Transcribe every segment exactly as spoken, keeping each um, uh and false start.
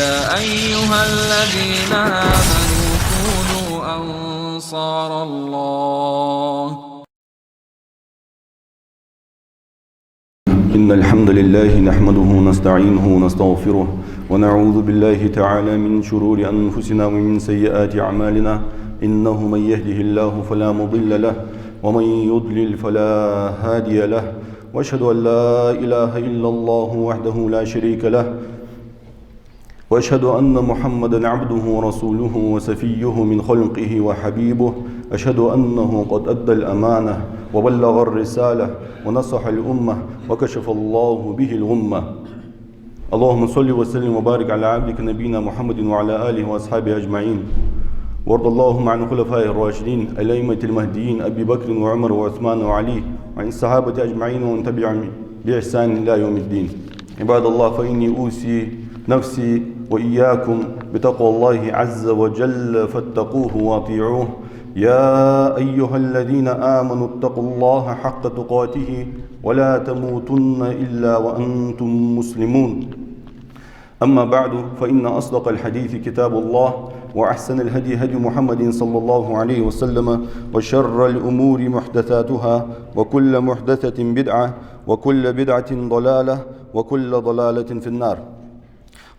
يا أيها الذين آمنوا كونوا أنصار الله. إن الحمد لله نحمده ونستعينه ونستغفره، ونعوذ بالله تعالى من شرور أنفسنا ومن سيئات أعمالنا. إنه من يهده الله فلا مضل له، ومن يضلل فلا هادي له. وأشهد أن لا إله إلا الله وحده لا شريك له، وأشهد أن محمدا عبده ورسوله وصفيه من خلقه وحبيبه. أشهد أنه قد أدى الأمانة وبلغ الرسالة ونصح الأمة وكشف الله به الغمة. اللهم صل وسلم وبارك على عبدك نبينا محمد وعلى آله وأصحابه أجمعين. وارض اللهم عن الخلفاء الراشدين الأئمة المهديين أبي بكر وعمر وعثمان وعلي، وعن الصحابة أجمعين ومن تبعهم بإحسان إلى يوم الدين. عباد الله، فإني أوصي نفسي وإياكم بتقوى الله عز وجل، فاتقوه وأطيعوه. يا أيها الذين آمنوا اتقوا الله حق تقاته ولا تموتن إلا وأنتم مسلمون. أما بعد، فإن أصدق الحديث كتاب الله، وأحسن الهدي هدي محمد صلى الله عليه وسلم، وشر الأمور محدثاتها، وكل محدثة بدعة، وكل بدعة ضلالة، وكل ضلالة في النار.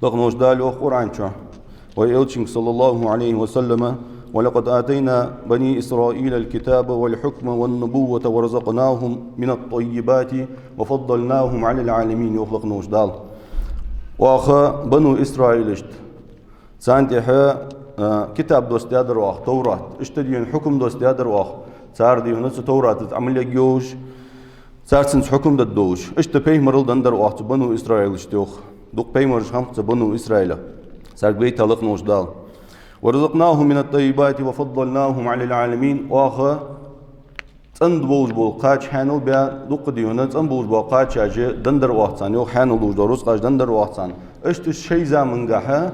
Лакха волча Дала йоах Къуръан чу, вай Элчанга, صلى الله عليه وسلم: «ولقد آتينا بني إسرائيل الكتاب والحكم والنبوة ورزقناهم من الطيبات وفضلناهم على العالمين», йоах лакха волча Дала. Оаха Бану Исраилашта царна тӀехьа, а, китаб доссадаьдар оаха, Товрат. Иштта дийна хьукам доссадаьдар оаха, цар дийна цу Товратаца Ӏамал ергйолаш, цар цунца хьукам дергдолаш. Иштта пайхамарал деннадар оаха цу Бану Исраилашта, йоах. Дукха пайхамараш хиннаб цу Бану Исраилах. Царга вайта лакха волча Дала. «ورزقناهم من الطيبات وفضلناهم على العالمين». Оаха цӀена болаш бола кхача хьаьнал баь, дукха дийна цӀена болаш бола кхачаш деннадар оаха царна, йоах, хьаьнал долаш дола рузкъаш деннадар оаха царна. Иштта шоай замангахьа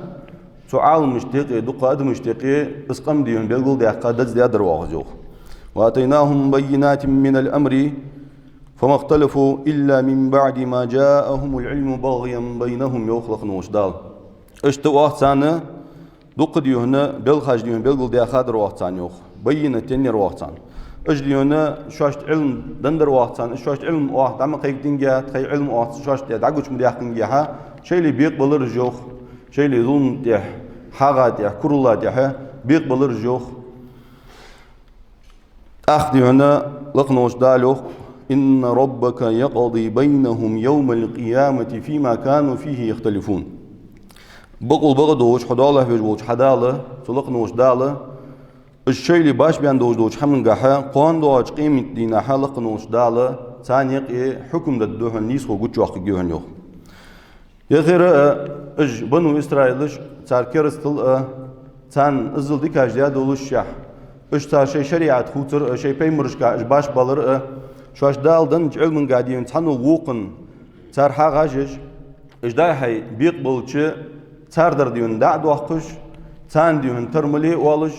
цу Ӏаламашта юкъе, дукха адамашта юкъе из къам дийна белгалдаьккха, деза даьдар оаха из, йоах. «وآتيناهم بينات من الأمر فما اختلفوا إلا من بعد ما جاءهم العلم بغيا بينهم», йоах лакха волча Дала. Иштта оаха царна дукха дийна белхаш дийна белгалдаьхадар оаха царна, йоах. Баййинат деннадар оаха царна. Уж дийна шоашта Ӏилма деннадар оаха царна, уж шоашта Ӏилма оаха дӀа ма кхайкадинге, тхоай Ӏилма оаха шоашта тӀа дӀагуча ма даьккхинге, шоайла бекъабелар уж, йоах. Шоайла зулама тӀехьа, хьагӀа тӀехьа, курала тӀехьа бекъабелар уж, йоах. ТӀаккха дийна лакха волча Дала йоах: «إن ربك يقضي بينهم يوم القيامة فيما كانوا فيه يختلفون». Бакъдолаш бакъдолаш хьо долахь веш волча хьа Дала, цу лакха волча Дала, уж шоайла башха бен долаш долча хӀамангахьа, кхоана доагӀача къематдийнахьа лакха волча Дала царна юкъе хьукам дергда хьона, нийсхо гучайоаккхаргья хьона, йоах. Яхира а, уж Бану Исраилаш, цар керастал а, царна иззал дикаш даь долаш шехь, уж цар шоай шариӀат хувцар а, шоай пайхамарашка уж башха балар а, шоашта Дала деннача Ӏилманга дийна цхьанне вокханна цар хьагӀажаш, уж дӀа-хьа бекъабелча, цар дар дийна дӀа а доаккхаш, царна дийна тара мел а оалаш,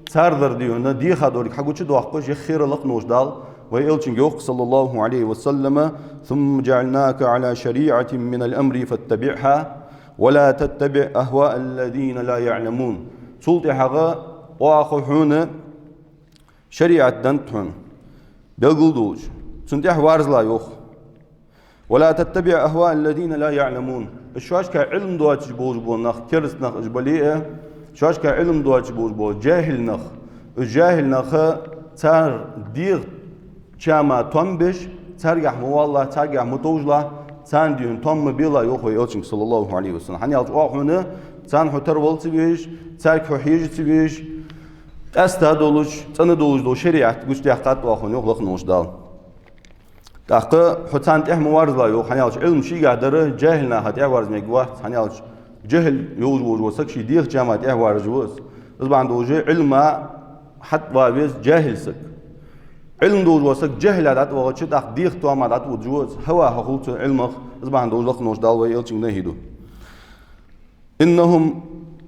цар дар дийна дехадолга хьагуча а доаккхаш, яхира лакха волча Дала вай Элчанга йоах, صلى الله عليه وسلم: «ثم جعلناك على شريعة من الأمر فاتبعها ولا تتبع أهواء الذين لا يعلمون». Цул тӀехьагӀа оаха хьона шариӀат деннад хьона, белгалдолаш, цунна тӀехьа верзалахь, йоах. «ولا تتبع أهواء الذين لا يعلمون». Уж шоашка Ӏилма доацаш болаш бола нах, кераста нах уж бале а, шоашка Ӏилма доацаш болаш бола жахӀил нах, уж жахӀил нах цар дегӀа чама том беш, царгахьа ма валалахь, царгахьа ма товжалахь, царна дийна том ма белахь, йоах вай Элчанга, صلى الله عليه وسلم. ХӀана аьлча оаха хьона царна хьо тара вала ца везаш, царга хьо хьежа ца везаш, къаьста долаш, цӀена долаш дола шариӀат гучадаьккхад оаха хьона, йоах лакха волча Дала. ТӀаккха хьо царна тӀехьа ма верзалахь, йоах, хӀана аьлча Ӏилма шийгахьа дар жахӀил наха тӀехьа верза мегаргвац, хӀана аьлча жахӀил йолаш вола саг ший дегӀа чама тӀехьа варжа ва из. Из бахьан долаш Ӏилма хьатӀавала веза жахӀил саг. Ӏилма долаш вола саг жахӀила дӀатӀавахача, тӀаккха дегӀа тома дӀатӀаводаш ва из. ХӀаваха хул цу Ӏилмах, из бахьан долаш лакха волча Дала вай Элчанга нахьи ду. «إنهم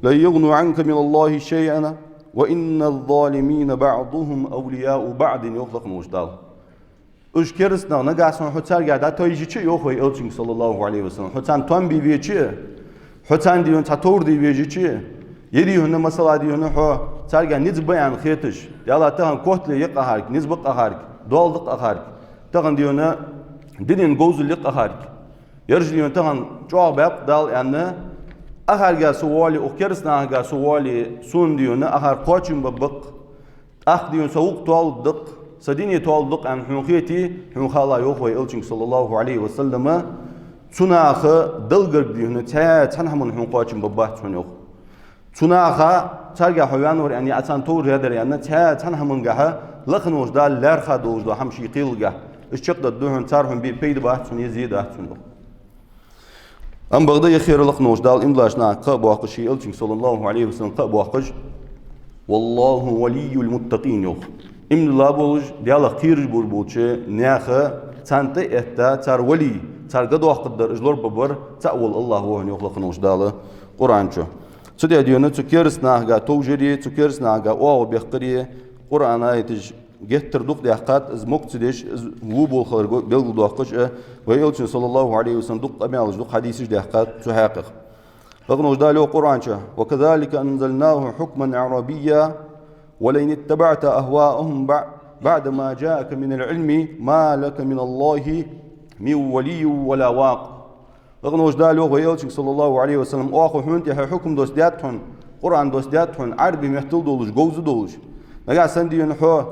لن يغنوا عنك من الله شيئا وإن الظالمين بعضهم أولياء بعض», йоах лакха волча Дала. Уж кераста нах нагахьа санна хьо царгахьа дӀатойжача а, йоах вай Элчанга, صلى الله عليه وسلم, хьо царна том бе веча а, Хьо царна, дий хьона, цхьа товр де везача, е, дий хьона, масала, дий хьона, хьо царга низ ба аьнна хеташ, Даьла, тахан котало я-кх ахарга, низ ба-кх ахарга, доал да-кх ахарга, тахан, дий хьона, дина говзал я-кх ахарга. Ераш, дий хьона, тахан чӀоагӀа баьб-кх Дала аьнна, ахарга со воале, укх кераста нахага со воале, сона, дий хьона, ахар кхоачам бергба-кх, тӀаккха, дий хьона, са гӀулакх тоалургда-кх, са дуне тоалургда-кх аьнна хьона хете, хьона хала, йоах вай Элчанга, صلى الله عليه وسلم, цу наха дала гарга, дий хьона, цхьа, цхьан хӀаман хьона кхоачам бергбац хьона, йоах. Цу наха, царга хьо ваьнна вар аьнна, е царна товр даьдар аьнна, цхьа, цхьан хӀамангахьа Лакха волча Дала лаьрхӀа долаш дола хӀама ший кхелгахьа, из чакхдаргда хьона, цар хьона бе пайда бац хьона, е зе дац хьона, йоах. Ам бакъда, е хӀара Лакха волча Дала иман долча наха кхаъ боаккхаш, ший Элчанга, صلى الله عليه وسلم, кхаъ боаккхаш: «والله ولي المتقين», йоах. Иман дилла болаш, Даьлах кхераш болаш болча наьха, царна тӀа а этта, цар вали, цар гӀо доаккхаргдар, уж лорабаргбар цаӀ вола АллахӀ ва хьона, йоах Лакха волча Дала Къуръан чу. Цудухьа, дий хьона, цу кераста нахага товжаре, цу кераста нахага оагӀув бехкаре Къуръана аяташ геттара дукха даьккхад, из мегаш ца деш, из во болхалар го-, белгалдоаккхаш а, вай Элчано, صلى الله عليه وسلم, дукха къамаьлаш, дукха хьадисаш даьккхад цу хьакъехьа. Лакха волча Дала йоах Къуръан чу: «وكذلك أنزلناه حكما عربيا ولئن اتبعت أهواءهم بع-، بعد ما جاءك من العلم ما لك من الله من ولي ولا واق». Лакха волча Дала йоах вай Элчанга, صلى الله عليه وسلم: «Оаха хьона тӀехьа хьукам доссадаьд хьона, Къуръан доссадаьд хьона, Ӏарбий меттала долаш, говза долаш. Нагахьа санна, дий хьона, хьо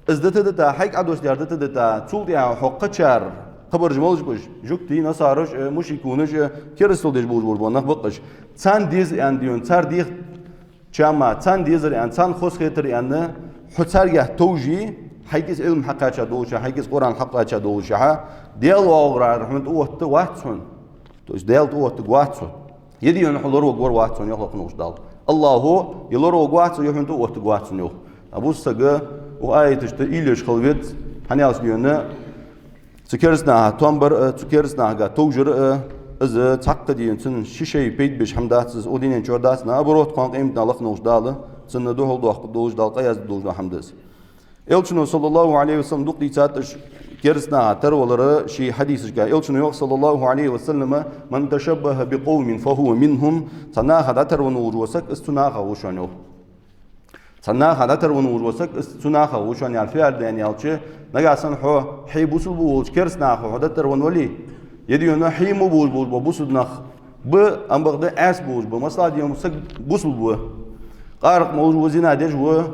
из дита-дита, хьайга Ӏодоссадаьр дита-дита, цул тӀехьа хьо кхычар, кхыбараш малаш ба уж, жугтий, насараш а, мушрикунаш а, керастал деш болаш болаш бола нах ба-кх уж. Царна деза аьнна, дий хьона, цар дехача хӀаман, царна дезар аьнна, царна хоза хетар аьнна, хьо царгахьа товже, хьайга из Ӏилма хьакхаьча долашехьа, хьайга из Къуръан хьакхаьча долашехьа, Даьла оагӀорахьара хьона тӀаоттаргвац хьона». То есть Даьла тӀаоттаргвац хьо. Е, дий хьона, хьо лораваргвац хьона, йоах Лакха волча Дала. АллахӀо е лораваргвац хьо, е хьона тӀаоттаргвац хьона, йоах. Ӏа бусалба саг укх аяташта уйла еш хила веза, хӀана аьлча, дий хьона, цу кераста наха тоам бар а, цу кераста нахага товжар а, из цхьаккха, дий хьона, цунна ши шай пайда беш хӀама дац, из укх дунен чу дац, наоборот, кхоана къематдийнахьа Лакха волча Дала цунна духьал доаккхаргда долаш, Дала къа яздаргдолаш дола хӀама да из. Элчано, صلى الله عليه وسلم, дукха дийцад уж кераста наха тарвалар ший хьадисашка. Элчано йоах, صلى الله عليه وسلم: «من تشبه بقوم فهو منهم». Цхьан наха дӀатарваь волаш вола саг, из цу нахах ва шоана, йоах. Цхьан наха дӀатарваь волаш вола саг, из цу нахах ва шоана, яхар фу яхилга да аьлча, нагахьа санна хьо хье бусалба волча кераста наха хьо дӀатарваь вале, е, дий хьона, хье мо болаш болаш бола бусалба нах ба, ам бакъда Ӏаьса болаш ба. Масала, дий хьона, саг бусалба ва, къаракъ молаш ва, зина деш ва,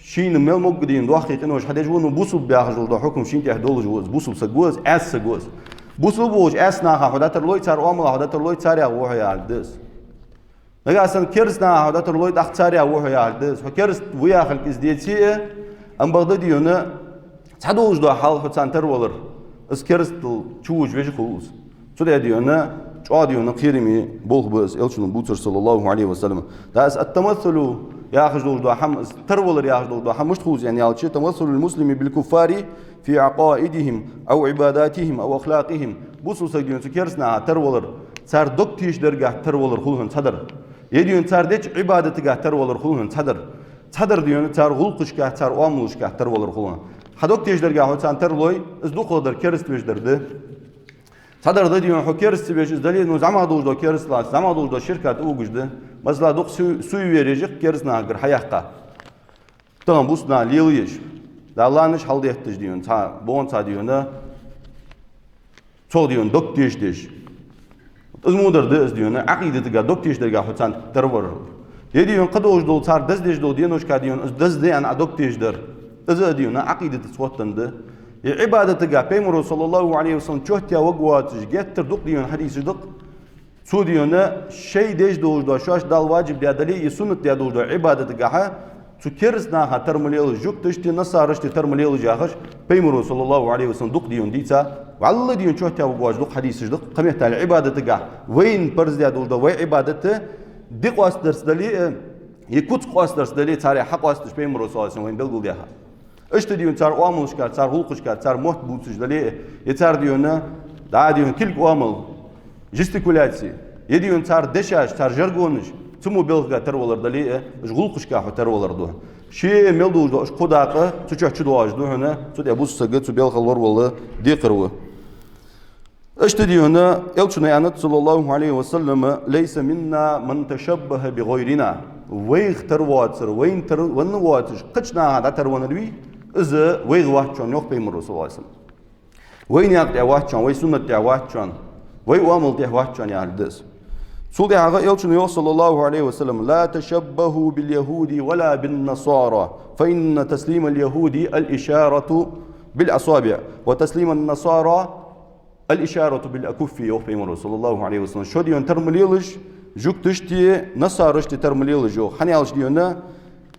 шийна мел могга, дий хьона, доккхий къинош хьадеш ва, ну, бусалба яхаш долаш дола хьукам шийна тӀа долаш ва из, бусалба саг ва из, Ӏаьса саг ва из. Бусалба волча Ӏаьса наха хьо дӀатарвалой, цар оамалах хьо дӀатарвалой, царех ва хьо яхилга да из. Нагахьа санна кераста наха хьо дӀатарвалой, тӀаккха царех ва хьо яхилга да из. Хьо кераста ва яхилга из деце а, ам бакъда, дий хьона, цхьа долаш дола хьал хьо царна тарвалар, из керастал чу вуж вежа хул из. Цудухьа, дий хьона, чӀоагӀа, дий хьона, кхераме болх ба из, Элчано бувцар, صلى الله عليه وسلم. ТӀаккха из ат-тамассулу яхаш долаш дола хӀама, из тарвалар яхаш долаш дола хӀама мишта хул из аьнна аьлча: «تمثل المسلم بالكفار في عقائدهم أو عباداتهم أو أخلاقهم». Бусалба саг, дий хьона, цу кераста наха тарвалар, цар дог тешадергахьа тарвалар хул хьона цхьадар. Е, дий хьона, цар деча Ӏибадатагахьа тарвалар хул хьона цхьадар. Цхьадар, дий хьона, цар гӀулакхашкахьа, цар оамалашкахьа тарвалар хул хьона. Хьа дог тешадергахьа хьо царна тарвалой, из дукхагӀдар кераста веш дар да. Цхьадар да, дий хьона, хьо кераста ца веш из дале а, ну, зӀамагӀа долаш дола керастал, зӀамагӀа долаш дола ширка тӀавугаш да. Масала, дукха су-, суевереш я-кх кераста нахагара хьаяьккха. Тахан бусалба наха лелаеш, далланаш хьалдетташ, дий хьона, цхьа, бокъонца, дий хьона, цох, дий хьона, дог тешадеш. Из мудар да из, дий хьона, Ӏакъидатагахьа дог тешадергахьа хьо царна тарвалар. Е, дий хьона, кхыдолаш дола цар даздеш дола деношка, дий хьона, из даза да аьнна Ӏа дог тешадар. Из а, дий хьона, Ӏакъидатаца хоттаденна да. Е Ӏибадатагахьа Пайхамаро, صلى الله عليه وسلم, чоттаь варгвоацаш геттара дукха, дий хьона, хьадисаш да-кх. Цо, дий хьона, шоай деш долаш дола, шоашта Дала ваджиб даь дале а, е суннат даь долаш дола Ӏибадатагахьа, цу кераста наха тара ма лелаш, жугташта, насарашта тара ма лелаш яхаш, Пайхамаро, صلى الله عليه وسلم, дукха, дий хьона, дийца, вӀалла, дий хьона, чоттаь варгвоацаш дукха хьадисаш да-кх, кхыметтел Ӏибадатагахьа, вайна парз даь долаш дола вай Ӏибадат, ди къоастадарца дале а, е куц къоастадарца дале а, царех хьакъоасташ Пайхамаро, صلى الله عليه وسلم, вайна белгалдаьха. Иштта, дий хьона, цар оамалашка, цар гӀулакхашка, цар мотт бувцаш дале а, е цар, дий хьона, дӀа, дий хьона, кулг оамал, жестикуляци, е, дий хьона, цар дешаш, цар жаргонаш, цу мо балхага тарвалар дале а, уж гӀулакхашка хьо тарвалар да. Ше мел долаш дола уж кхо дакъа цу чу чудоагӀаш да хьона, цу тӀа бусалба саг цу балхах лоравала декхар ва. Иштта да хьона, Элчано аьннад, صلى الله عليه وسلم: «ليس منا من تشبه بغيرنا». Вайх тара воацар, вайна тара ванна воацаш, кхыча наха дӀатара веннар вий, из вайх вац шоана, йоах Пайхамаро, صلى الله عليه وسلم. Вай наькъа тӀа вац шоана, вай суннат тӀа вац шоана, вай оамал тӀа вац шоана яхилга да из. Цул тӀехьагӀа Элчано йоах, صلى الله عليه وسلم: «لا تشبهوا باليهود ولا بالنصارى، فإن تسليم اليهود الإشارة بالأصابع، وتسليم النصارى الإشارة بالأكف», йоах Пайхамаро, صلى الله عليه وسلم. Шо да хьона тара ма лелаш жугташта, насарашта тара ма лелаш, йоах. ХӀана аьлча да хьона,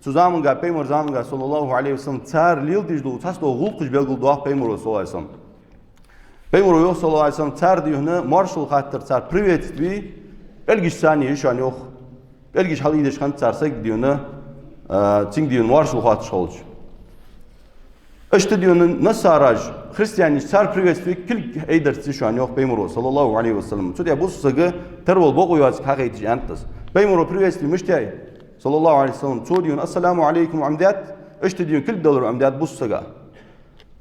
цу заманга, Пайхамара заманга, صلى الله عليه وسلم, цар леладеш дола цхьацца дола гӀулакхаш белгалдоах Пайхамаро, صلى الله عليه وسلم. Пайхамаро йоах, صلى الله عليه وسلم, цар да хьона моаршал хаттар, цар приветствие пӀелгашца я шоана, йоах. ПӀелгаш хьалъайдеш хиннад цар саг да хьона, а, цунга да хьона моаршал хоатташ хилча. Иштта да хьона насараш, христианаш, цар приветствие кулг айдарца я шоана, йоах Пайхамаро, صلى الله عليه وسلم. Цу тӀа бусалба сага тара вала бокъо йоацилга хьахайташ аьннад из. Пайхамаро приветствие мишта яьй, صلى الله عليه وسلم? Цо да хьона السلام عليكم Ӏомадаьд, иштта да хьона кулг далар Ӏомадаьд бусалба сага.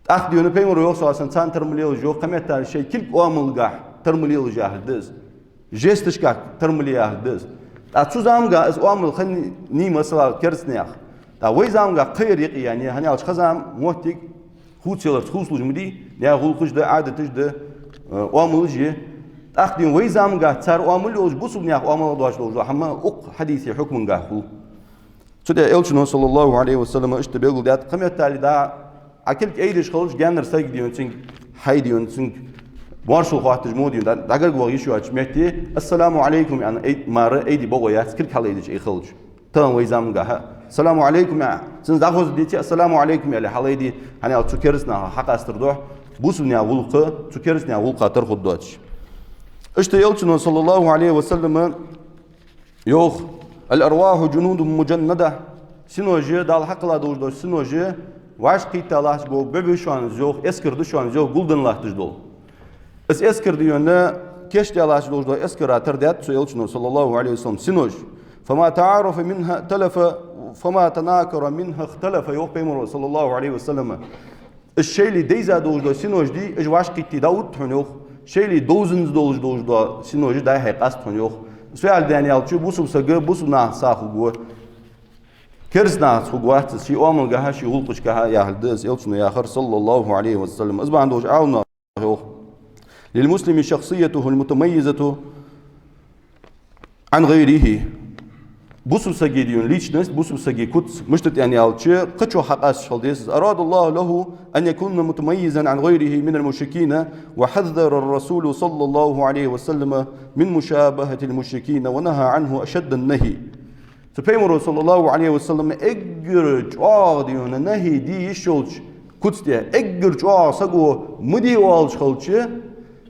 ТӀаккха да хьона Пайхамаро йоах, صلى الله عليه وسلم, царна тара ма лелаш, йоах, кхыметтел шоай кулг оамалгахьа тара ма лелаш яхилга да из. Жесташкахьа тара ма ле яхилга да из. ТӀаккха цу заманга из оамал хиннай, масала, керастий наьха. ТӀаккха вай заманга кхыяр юкъе яьннай, хӀана аьлча хоза моттиг хувцаяларца хувцалуш ма дий, наьха гӀулакхаш да, Ӏадаташ да, э, оамалаш я. ТӀаккха да хьона вай заманга цар оамал йолаш, бусалба наьха оамал доацаш долаш да, хӀама укх хьадиса хьукмангахьа хул. Цу тӀа Элчано, صلى الله عليه وسلم, иштта белгалдаьд, кхыметтел да Ӏа кулг айдеш хилча, гаьнара саг да хьона цунга, хьай да хьона цунга, моаршал хоатташ мо да хьона, дӀа-, дӀагарга ваха йиш йоацача метте, السلام عليكم аьнна, ай-, мара айде бокъо яц, кулг хьалайдеш ай хилча. Тахан вай замангахьа السلام عليكم аьнна, цунца дӀахозаргдеце, السلام عليكم аьле хьалайде, хӀана аьлча цу керастий наха хьакъастар духьа, бусалба наьха гӀулакх цу керастий наьха гӀулакха тара хургдоацаш. Иштта Элчано, صلى الله عليه وسلم, йоах: «الأرواح جند مجندة». Синош, Дала хьакхелла долаш дола синош, вӀашагӀкхийтта латташ бола бӀу ба шоана из, йоах, эскар да шоана из, йоах, гулденна латташ дола. Из эскар да хьона, кийчдаь латташ долаш долча эскара тара даьд цу Элчано, صلى الله عليه وسلم, синош. «فما تعارف منها ائتلف، فما تناكر منها اختلف», йоах Пайхамаро, صلى الله عليه وسلم. Уж шоайла дайза долаш дола синош дий, уж вӀашагӀкхийтте дӀаотт хьона, йоах. Шоайла довзанза долаш долаш дола синош дӀа-хьа къаст хьона, йоах. Из фу яхилга да аьлча, бусалба саг бусалба нахаца хургва, керастий нахаца хургвац из, ший оамалгахьа, ший гӀулакхашкахьа яхилга да из Элчано яхар, صلى الله عليه وسلم. Из бахьан долаш Ӏаламнаха йоах: «للمسلم شخصيته المتميزة عن غيره». Бусалба сага да хьона личность, бусалба сага куц мишта да аьлча, кхычох хьакъасташ хила деза из. «أراد الله له أن يكون متميزا عن غيره من المشركين، وحذر الرسول صلى الله عليه وسلم من مشابهة المشركين، ونهى عنه أشد النهي». Цу Пайхамаро, صلى الله عليه وسلم, эггара чӀоагӀа да хьона нахӀий де йиш йолча куц тӀа, эггара чӀоагӀа саго ма де оалаш хилча,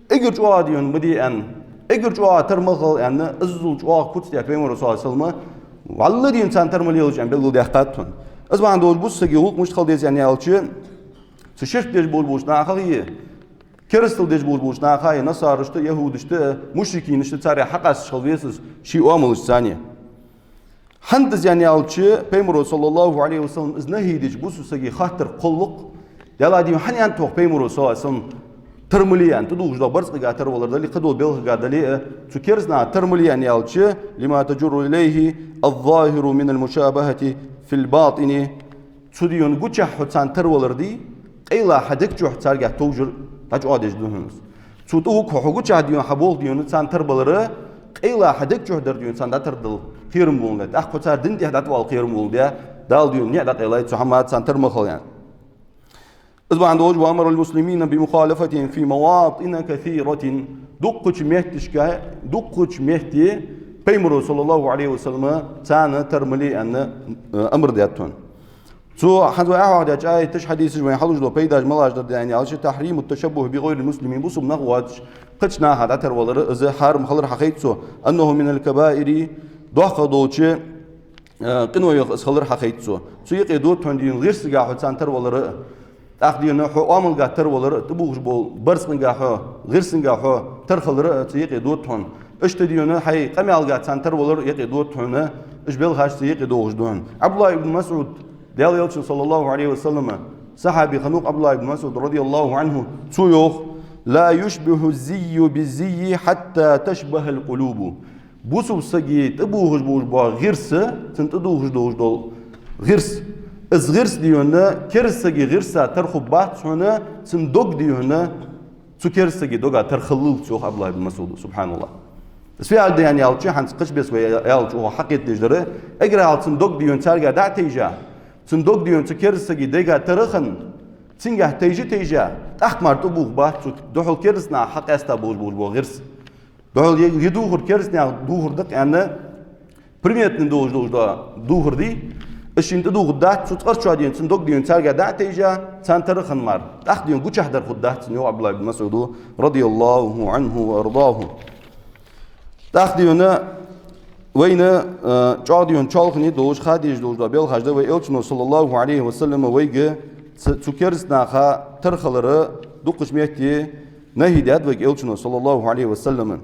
эггара чӀоагӀа да хьона ма де аьнна, эггара чӀоагӀа тара ма хила аьнна, иззал чӀоагӀа куц тӀа Пайхамаро, صلى الله عليه وسلم, вӀалла да хьона царна тара ма лелаш аьнна белгалдаьккхад хьона. Из бахьан долаш бусалба сага гӀулакх мишта хила деза аьлча, цу ширк деш болаш болча нахах е, керастал деш болаш болча нахах е, насарашта, яхӀудашта, мушрикинашта, царех хьакъасташ хила веза из ший оамалашца царна. ХӀана да из аьлча, Пайхамаро, صلى الله عليه وسلم, из нахӀий дича бусалба сага хаттар кхоллакх. Даьла дин хӀана аьннад тхох Пайхамаро, صلى الله عليه وسلم, тара ма ле аьнна, тӀадувхаш дола барзкъага тара валар дале, кхыдола белхага дале а, цу керастий наха тара ма ле аьлча, «لما تجر إليه الظاهر من المشابهة في الباطن». Цу да хьона гучахь хьо царна тара валар дий, къайла хьа дег чухь царгахьа товжар дӀачӀоагӀдеш да хьона из. Цу тӀа хьо гучахь да хьона, хьа болх да хьона царна тара балар, къайла хьа дег чухь дар да хьона царна дӀатара дала кхерам болаш да. ТӀаккха хьо цар дина тӀа дӀатӀавала кхерам болаш да, Дала да хьона ниӀ дӀакъайлай, цу хӀаманца царна тара ма хила аьнна. Из бахьан долаш, «وأمر المسلمين بمخالفتهم في مواطن كثيرة». Дуккхача метташка, дуккхача метте Пайхамаро, صلى الله عليه وسلم, царна тара ма ле аьнна, э, амар даьд хьона. Цу хӀанз вай Ӏохьоахадаьча аяташ, хьадисаш вайна хьалуш дола пайдаш малаш дар да аьлча, «تحريم التشبه بغير المسلمين», бусалба нах воацаш кхыча наха дӀатара валар, из хьарам хилар хьахайт цо, «أنه من الكبائر», доккхагӀа долча, э, къинойх из хилар хьахайт цо. Цу юкъе доад хьона да хьона гӀирсага хьо царна тара валар, тӀаккха да хьона хьо оамалга тара валар, тӀабувхаш бола барзкъага хьо, гӀирсага хьо тара хилар, цу юкъе доад хьона. Иштта да хьона хьай къамаьлга царна тара валар юкъе доад хьона, уж белхаш цу юкъе доагӀаш да хьона. Ӏабдуллахь ибн МасӀуд, Даьла Элчан, صلى الله عليه وسلم, сахьаби хиннав Ӏабдуллахь ибн МасӀуд, رضي الله عنه, цо йоах: لا يشبه الزي بالزي حتى تشبه القلوب. Бусалба сага тӀабувхаш болаш бола гӀирс, цунна тӀадувхаш долаш дола гӀирс. Из гӀирс, дий хьона, керста сага гӀирса тара хургбац хьона, цун дог, дий хьона, цу керста сага дога тара хилалца, йоах Ӏабдуллахь ибн МасӀуда, субхьаналлахӀ. Из фу яхилга да аьлча, хӀанз кхыча беса вай аьлча, оаха хьакхетадеш дар, эггара хьалха цун дог, дий хьона, царга дӀа а тайжа, цун дог, дий хьона, цу керста сага дега тара хинна, цунгахьа тайжа-тайжа, тӀаккха мара тӀабувхаргбац цу духьал керста наха хьакъаьста болаш болаш бола гӀирс. Духьал е, е дувхар керста наьха дувхар да-кх аьнна, приметни долаш долаш дола дувхар дий, из шийна тӀадувхаргдац, цу цкъарчоа, дий хьона, цун дог, дий хьона, царга дӀа а тайжа, царна тара хинна мара. ТӀаккха, дий хьона, гучахьа дар хургдац цунна, йоах Ӏабдуллахь ибн МасӀуда, رضي الله عنه وأرضاه. ТӀаккха, дий хьона, вайна, э, чӀоагӀа, дий хьона, чоалхане долаш, ха дезаш долаш дола белхаш да вай, Элчано, صلى الله عليه وسلم, вайга ц-, цу керста наха тара хилара дуккхача метте нахьи даьд вайга Элчано, صلى الله عليه وسلم.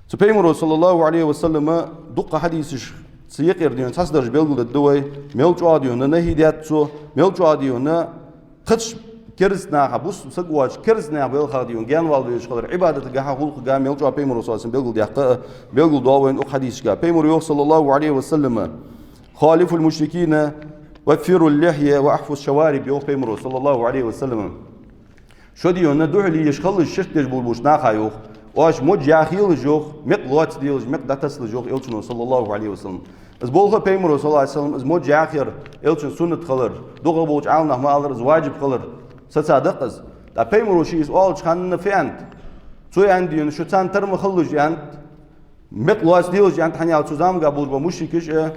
Цу Пайхамаро, صلى الله عليه وسلم, дуккха хьадисаш цу юкъера, дий хьона, цхьацца дараш белгалдергда вай, мел чӀоагӀа, дий хьона, нахьи даьд цо, мел чӀоагӀа, дий хьона, кхыча керста наха, бусалба саг воацача керста наьха белхах, дий хьона, гаьнавала везаш хилар, Ӏибадатагахьа, гӀулакхагахьа мел чӀоагӀа Пайхамаро, صلى الله عليه وسلم, белгалдаьккха, белгалдоал вайна укх хьадисашка. Пайхамаро йоах, صلى الله عليه وسلم: خالفوا المشركين وفروا اللحية وأعفوا الشوارب, йоах Пайхамаро, صلى الله عليه وسلم. Шо, дий хьона, духьале еш хилалаш, ширк деш болаш болча наха, йоах, оаш модж яхъелаш, йоах, мекъ лоацделаш, мекъ дӀатасалаш, йоах Элчано, صلى الله عليه وسلم. Из болх а Пайхамаро, صلى الله عليه وسلم, из модж яхъяр Элчан суннат хилар, дукхагӀа болча Ӏаламнаха ма аллара, из важиб хилар сацадаьккхад. ТӀаккха Пайхамаро ше из оалача хана фу аьннад? Цо аьннад, дий хьона, шо царна тара ма хилалаш, аьннад, мекъ лоацделаш, аьннад, хӀана аьлча цу заманга болаш бола мушрикаш а,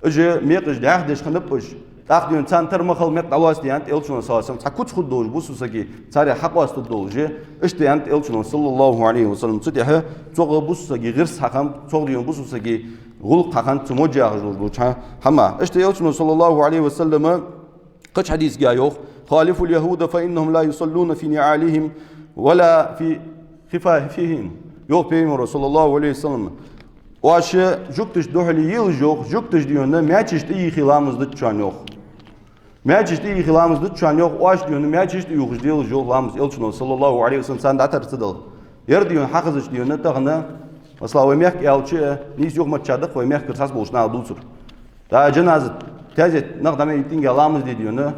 уж мекъаш дӀаьхдеш хиннаб уж. ТӀаккха, дий хьона, царна тара ма хила, мекъ дӀалоацде, аьннад Элчано, صلى الله عليه وسلم, цхьа куц хургдолаш бусалба сага, царех хьакъоастаргдолаш. Иштта аьннад Элчано, صلى الله عليه وسلم. Цу тӀехьа цох бусалба сага гӀирс хьахиннаб, цох, дий хьона, бусалба сага гӀулакх хьахиннаб цу модж яхаш долаш долча хӀа-, хӀамах. Иштта Элчано, صلى الله عليه وسلم, кхыча хьадисага йоах: خالفوا اليهود فإنهم لا يصلون في نعالهم ولا في خفافهم. Йоах Пайхамаро, صلى الله عليه وسلم: оаш жугташта духьале елаш, йоах, жугташа, дий хьона, маьчешта тӀаювхе ламаз дут шоана, йоах. Маьчешта тӀаювхе ламаз дут шоана, йоах, оаш, дий хьона, маьчешта тӀаювхаш делаш, йоах, ламаз, Элчано, صلى الله عليه وسلم, царна дӀатара ца дала. Ер, дий хьона, хьахезача, дий хьона, тахан, масала, вай мехка аьлча, нийса юхаметтача да-кх вай мехкара цхьацца болча наха дувцар. ДӀа жаназа, таьзета нах дӀа ма иттинге ламаз де, дий хьона,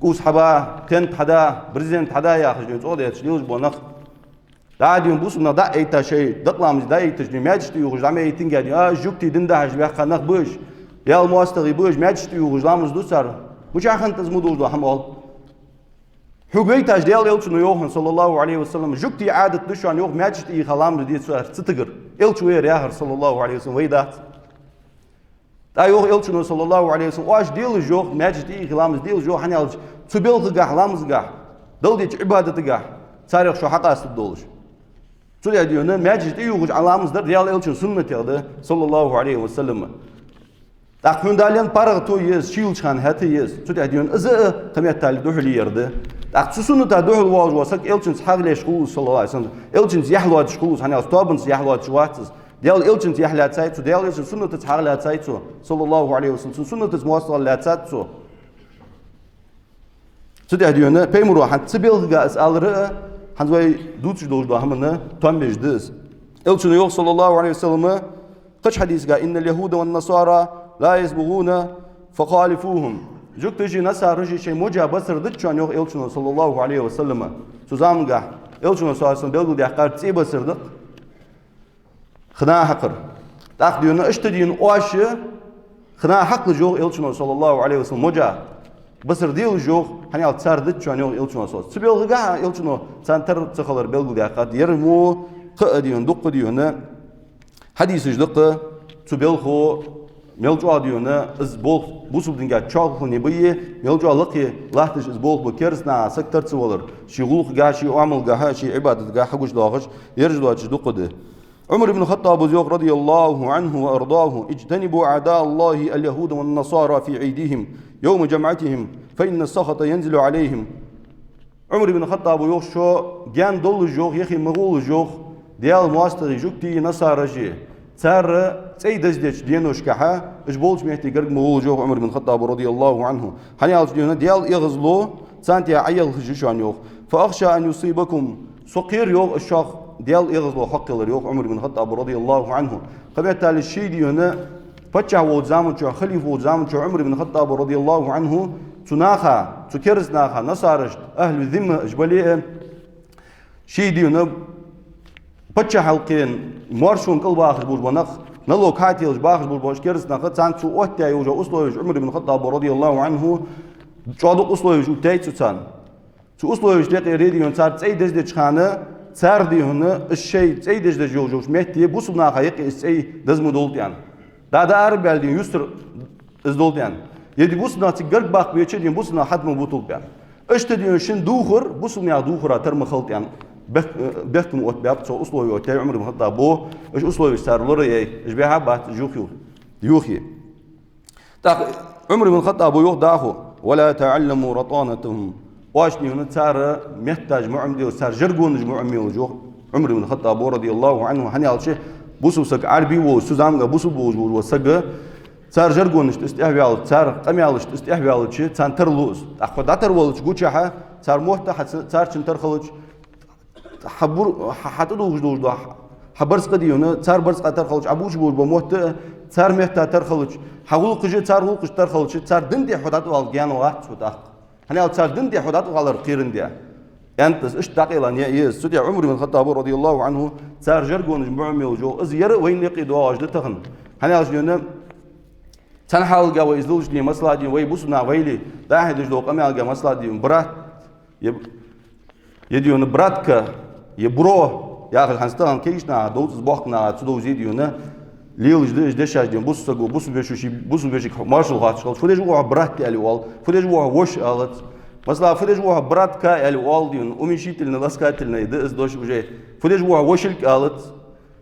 кӀувс хьаба, тент хьада, брезент хьада яхаш, дий хьона, цӀогӀа детташ лелаш бола нах. ДӀа, дий хьона, бусалба нах дӀа а этташ, шоай дакъа ламаз дӀа а этташ, дий хьона, маьчешта тӀаювхаш дӀа ма иттинге, дий хьона, а, жугтий, дин дахьаш баьхка нах ба уж, Даьла моастагӀий ба уж, маьчешта тӀаювхаш ламаз ду цар. Мичахьа хиннад из мо долаш дола хӀама, оал? Хьога вайташ Даьла Элчано йоах хьона, صلى الله عليه وسلم, жугтий Ӏадат да шоана, йоах, маьчешта тӀаювха ламаз де цар, цу тӀагӀара. Элча вар яхар, صلى الله عليه وسلم, вай дац. ТӀаккха йоах Элчано, صلى الله عليه وسلم, оаш делаш, йоах, маьчешта тӀаювхе ламаз делаш, йоах, хӀана аьлча цу белхагахьа, ламазагахьа, Далла деча Ӏибадатагахьа царех шо хьакъоастаргдолаш. Цудухьа, дий хьона, маьчешта тӀаювхаш Ӏа ламаз дар Даьла Элчан суннатех да, صلى الله عليه وسلم. ТӀаккха хьона Дала енна паргӀато я из, шийлача хана хӀаьта я из. Цудухьа, дий хьона, из а кхыметтел духьале яр да. ТӀаккха цу суннатах духьалвоалаш вола саг Элчанца хьагӀ леш хул из, صلى الله عليه وسلم. Элчанца яхь лоацаш хул из, хӀана аьлча тобанца яхь лоацаш вац из. Даьла Элчанца яхь лаьцай цо, Даьла Элчан суннатаца хьагӀ лаьцай цо, صلى الله عليه وسلم. Цун суннатаца моастагӀал лаьцад цо. Цудухьа, дий хьона, Пайхамаро хӀанз цу белхага из алар а, хӀанз вай дувцаш долаш дола хӀаманна тоам беш да из. Элчано йоах, صلى الله عليه وسلم, кхыча хьадисага: إن اليهود والنصارى لا يصبغون فخالفوهم. Жугташи насараши шоай моджа басар дут шоана, йоах Элчано, صلى الله عليه وسلم. Цу замангахьа Элчано, صلى الله عليه وسلم, белгалдаьккхар цӀий басар да-кх. Хина хьакхар. ТӀаккха, дий хьона, иштта, дий хьона, оаш хина хьакхалаш, йоах Элчано, صلى الله عليه وسلم, моджа басар делаш, йоах, хӀана аьлча цар дут шоана, йоах Элчано, صلى الله عليه وسلم. Цу белхагахьа Элчано царна тара ца хилар белгалдаьккхад. Ер мо кхы а, дий хьона, дуккха, дий хьона, хьадисаш да-кх цу белхо, мел чӀоагӀа, дий хьона, из болх бусалба динга чоалхане ба е, мел чӀоагӀа лакхе латташ из болх ба керста наха саг тара ца валар, ший гӀулакхагахьа, ший оамалгахьа, ший Ӏибадатагахьа хьагучадоахаш, ераш доацаш дукха да. Ӏумар ибн ХаттӀаба йоах, رضي الله عنه وأرضاه: اجتنبوا أعداء الله اليهود والنصارى في عيدهم يوم جمعتهم، فإن السخط ينزل عليهم. Ӏумар ибн ХаттӀаба йоах: шо гаьна долаш, йоах, яхе ма гӀолаш, йоах, Даьла моастагӀий, жугтий, насараши, цар цӀай даздеча деношкахьа, уж болча метте гарга ма гӀолаш, йоах Ӏумар ибн ХаттӀаба, رضي الله عنه. ХӀана аьлча, дий хьона, Даьла эгӀазло царна тӀа Ӏоялхаш я шоана, йоах. فأخشى أن يصيبكم. Со кхер, йоах, аз шух Даьла эгӀазло хьакхеллар, йоах Ӏумар ибн ХаттӀаба, радияллаху Ӏанху. Кхы меттел ший дийна паччахь волча заман чухь, халифа волча заман чухь Ӏумар ибн ХаттӀаба, радияллаху Ӏанху, цу наха, цу кераста наха, насарашта, ахӀлу зимма, уж бале а, ший дийна паччахьалкхен моаршон кӀал бахаш болаш бола нах, налог хьателаш бахаш болаш бола уж кераста нах, царна цо оттаяь йолча условеш Ӏумар ибн ХаттӀаба, радияллаху Ӏанху, чӀоагӀа дукха условеш оттаяьй цо царна. Цу условешта юкъера дийна цар цӀай дездеча хана, цар дийна из шоай цӀай дездеш йолча метте бусалба наха юкъе из цӀай деза ма долда аьнна. ДӀа-дӀа арабаьлча дийна юстара из долда аьнна. Е дийна бусалба нах цига гарга баккха веча дийна бусалба нах хьатӀа ма буталба аьнна. Иштта дийна шин дувхар бусалба наьха дувхара тара ма хилда аьнна. Бехк-, э, бехктам оттабаьб цо условеш оттаяьй Ӏумар ибн ХаттӀаба, уж условеш цар лораяьй, уж бӀехабац, уж юхайоахе. ТӀаккха Ӏумар ибн ХаттӀаба йоах дӀахо: «ولا تعلموا رطانتهم». Оаш дийна цар метташ ма Ӏомаделаш, цар жаргонаш ма Ӏомаелаш, йоах Ӏумар ибн ХаттӀаба, радияллаху Ӏанху, хӀана аьлча бусалба саг Ӏарбий волаш, цу заманга бусалба волаш вола саг, цар жаргонашта из тӀехваьлча, цар къамаьлашта из тӀехваьлча, царна тара лу из. ТӀаккха хьо дӀатарвалча гучахьа, цар мотт хьа ца-, царчунна тара хилча, хьа бур-, хьа, хьа тӀадувхаш долаш дола хьа барзкъа дийна, цар барзкъа тара хилча, Ӏа бувцаш болаш бола мотт а цар метта тара хилча, хьа гӀулакхаш а цар гӀулакхашта тара хилча, цар дина тӀа хьо дӀатӀавала гаьна вац хьо тӀаккха. ХӀана аьлча цар дина тӀа хьо дӀатӀавалар кхерам да. ЯнтӀас иштта дӀакъайла яь я из. Цу тӀа Ӏумар ибн ХаттӀаба, радияллаху Ӏанху, цар жаргонаш ма Ӏомаелаш, йоах. Из яр а вайна юкъе доагӀаш да тахан. ХӀана аьлча дийна цхьан хьалага вай из лелаш дийна, масала дийна, вай бусалба нах вайли, дӀахьедеш дола къамаьлага масала дийна, брат, е, е дийна братка, е бро, яхаш хӀанз тахан кегийча наха довз из, боккхийча наха цу довзе дийна, лелаш да уж дешаш дийна, бусалба саго бусалба вешийга, бусалба вешийга моаршал хоатташ хилча, фу деш ва хьо, брат, аьле оал, фу деш ва хьо, воша, алац. Масала, фу деш ва хьо, братка, аьле оал дийна, уменьшительно, ласкательно да из дош уже. Фу деш ва хьо, вошилг, алац.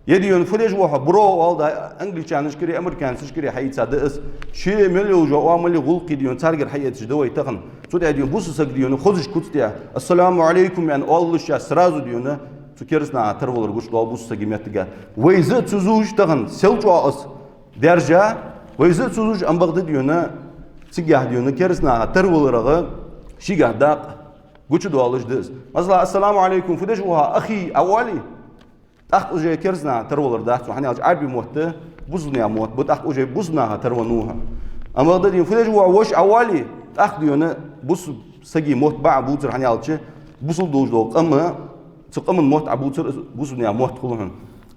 Е дийна фу деш ва хьо, бро, оал да, англичанашкара, американцашкара хьаийца да из. Ше мел йолча оамали гӀулакхи дийна царгара хьаэцаш да вай тахан. Цу тӀа дийна бусалба саг дийна хозача куц тӀа: «Ассаламу Ӏалайкум», аьнна оалалуш, сразу дийна цу кераста наха тарвалар гучадоал бусалба сага меттиге. Вайза а ца зувш тахан, сел чӀоагӀа из даьржа, вайза а ца зувш, ам бакъда дийна цигахьа дийна кераста наха тарваларах шийгахьа дакъа гучадоалаш да из. Масала, «Ассаламу Ӏалайкум, фу деш ва хьо, ахӀий?» Ӏа оале, тӀаккха уже кераста наха тарвалар дац хьона, хӀана аьлча Ӏарбий мотт бусалба наьха мотт ба, тӀаккха уже бусалба наха тарваьннав хьо. Ам бакъда дийна фу деш ва хьо, воша, Ӏа оале, тӀаккха дийна бусалба сага мотт ба Ӏа бувцар, хӀана аьлча бусалба долаш дола къам, цу къаман мотт Ӏа бувцар, из бусалба наьха мотт хул хьона.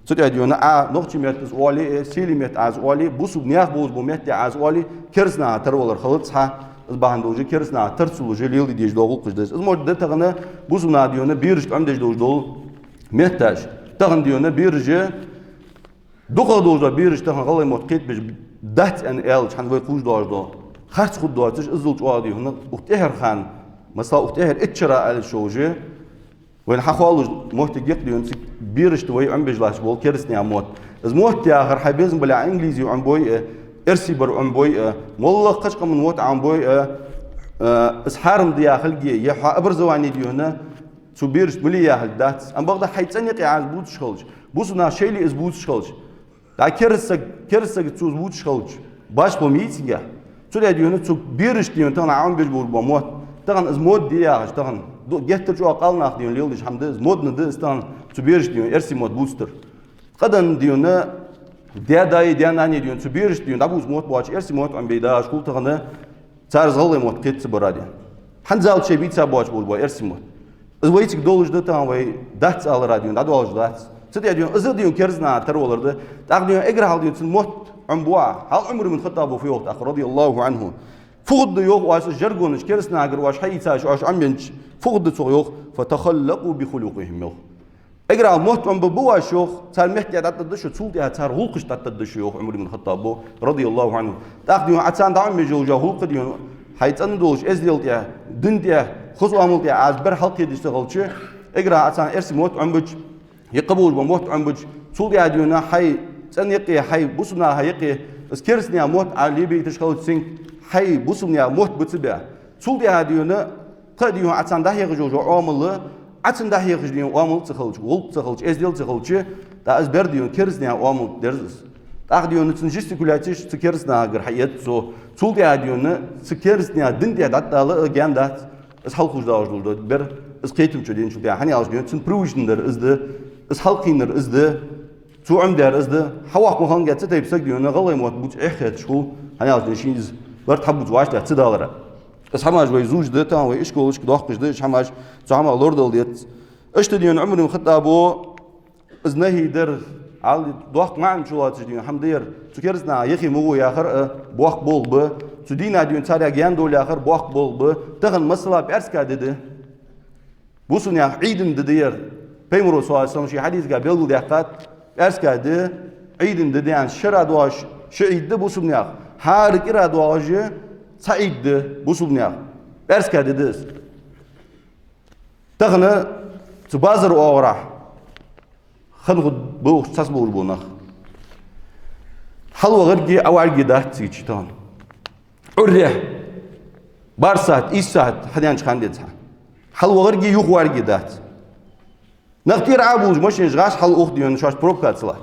Цу тӀа дийна Ӏа нохчий метта из оале, э, селий метта Ӏа из оале, бусалба наьха болаш бола метте Ӏа из оале, кераста наха тарвалар хилац хьа, из бахьан долаш кераста наха тара ца луш леладе дезаш дола гӀулакхаш да из. Из мо да тахан бусалба наха дийна берашта Ӏомадеш долаш дола метташ. Тахан дийна бераш, дукхагӀа долаш дола бераш тахан гӀалгӀай мотт кхетабеш дац аьнна аьлча, хӀанз вай кхувш доагӀаш дола харц хургдоацаш, иззал чӀоагӀа дийна укх тӀехьарча хана, масала, укх тӀехьарча итт шера аьлча уже, вайна хьахоаллаш моттиг я-кх дийна цига берашта вай Ӏомабеш латташ бола кераста наьха мотт. Из мотт яхар хьай безам бале Ӏа инглизи Ӏомабой а, эрсий бар Ӏомабой а, моллагӀа кхыча къаман мотт Ӏомабой а, э, из хьарам да яхилга, е хьа образовани дийна цу берашта мел яхилга дац. Ам бакъда хьай цӀен юкъе Ӏа из бувцаш хилча, бусалба наха шоайла из бувцаш хилча, ТӀаккха кераста саг, кераста саг цо из бувцаш хилча, башхало ма йий цигахьа. Цу тӀа дийна цу берашта дийна тахан Ӏа Ӏомабеш болаш бола мотт, тахан из модда я яхаш, тахан ду-, геттара чӀоагӀа къаьна нах дийна леладеш хӀама да из, модна да из тахан цу берашта дийна эрсий мотт бувцар. Къаьна дийна даь-даи даь-наьнеи дийна цу берашта дийна дӀабувца мотт боацаш, эрсий мотт Ӏомабе дагӀаш хул тахан, цар из гӀалгӀай мотт кхета ца бараде. ХӀанзалца шоай бийца боацаш болаш бола эрсий мотт. Из вайцига долаш да тахан, вай дац алара дийна дӀадоалаш дац. Цу тӀа дийна из а дийна кераста наха тарвалар да. ТӀаккха дийна эггара хьалха дийна цун мотт Ӏомабу Ӏа. Хьал Ӏумар ибн ХаттӀаба фу йоах тӀаккха, радияллаху Ӏанху. Фу хургда йоах оаш, из жаргонаш кераста нахагара оаш хьаийцача, оаш Ӏомабеннача, фу хургда цох йоах, فتخلقوا بخلقهم йоах. Эггара хьалха мотт Ӏомабу оаш йоах, цар метте дӀатӀадда шо, цул тӀехьа цар гӀулакхашта дӀатӀадда шо йоах Ӏумар ибн ХаттӀаба, радияллаху Ӏанху. ТӀаккха дийна Ӏа царна дӀаӀомабеш йолча гӀулакха дийна, хьай цӀена долаш эздел тӀа, дин тӀа, хоза оамал тӀа Ӏа из бер хьалкхедеш ца хилча, эггара хьалха Ӏа царна эрсий мотт Ӏомабича, е кхы болаш бола мотт Ӏомабича, цул тӀехьа дийна хьай цӀен юкъе, хьай бусалба наха юкъе, из кераста наьха мотт Ӏа лебийташ хилча цунга, хьай бусалба наьха мотт ба ца баь. Цул тӀехьа дийна кхы а дийна Ӏа царна дӀахьехаш йола оамал, Ӏа царна дӀахьехаш дийна оамал ца хилча, гӀулакх ца хилча, эздел ца хилча, тӀаккха из бер дийна кераста наьха оамал дерз из. ТӀаккха дийна цун жестикуляцеш цу кераста нахагара хьаэц цо. Цул тӀехьа дийна цу кераста наьха дин тӀа дӀатӀадала а гаьна дац. Из хьалкхувш доагӀаш дола бер Из кхетам чу деначул тӀехьагӀа, хӀана аьлча дийна, цунна привычно дар из да, из хьалкхийнар из да, цо Ӏомадаьр из да, хьавоаккха ма ханга цу тайпа саг дийна, гӀалгӀай мотт бувца эхь хеташ хул, хӀана аьлча дийна, шийна из барт хьабувца вӀаштӀехьа ца далара. Из хӀамаш вай зувш да, тахан вай ишколашка доаккхаш да, уж хӀамаш, цу хӀамах лорадала деза. Иштта дийна Ӏумар ибн ХаттӀабо из нахӀий дар, хьал доккха маӀан чулоацаш дийна хӀама да ер, цу кераста наха яхе ма гӀо яхар а боккха болх ба, цу дийнахьа дийна царех гаьна довла яхар боккха болх ба, тахан масала пӀаьраска ди да. Бусалба наьха Ӏийда ди да ер. Пайхамаро, саллаллахӀу Ӏалайхи ва саллам, ший хьадисага белгалдаьккхад, пӀаьраска ди Ӏийда ди да аьнна, шера доагӀаш ши Ӏийд да бусалба наьха, хӀара кӀира доагӀаш цхьа Ӏийд да бусалба наьха, пӀаьраска ди да из. Тахан цу базара оагӀорахьа хинна хургба укх цхьацца болаш бола нах. Хьалвахаргеи Ӏоваргеи дац цига тахан. Ӏурре, бархӀ сахьат, ийс сахьат хьадаьннача хана денз хьа. Хьалвахаргеи юхаваргеи дац. Нах тӀера Ӏобувлаш машинаш гӀаш хьалух дийна шоаш пробка ца латт.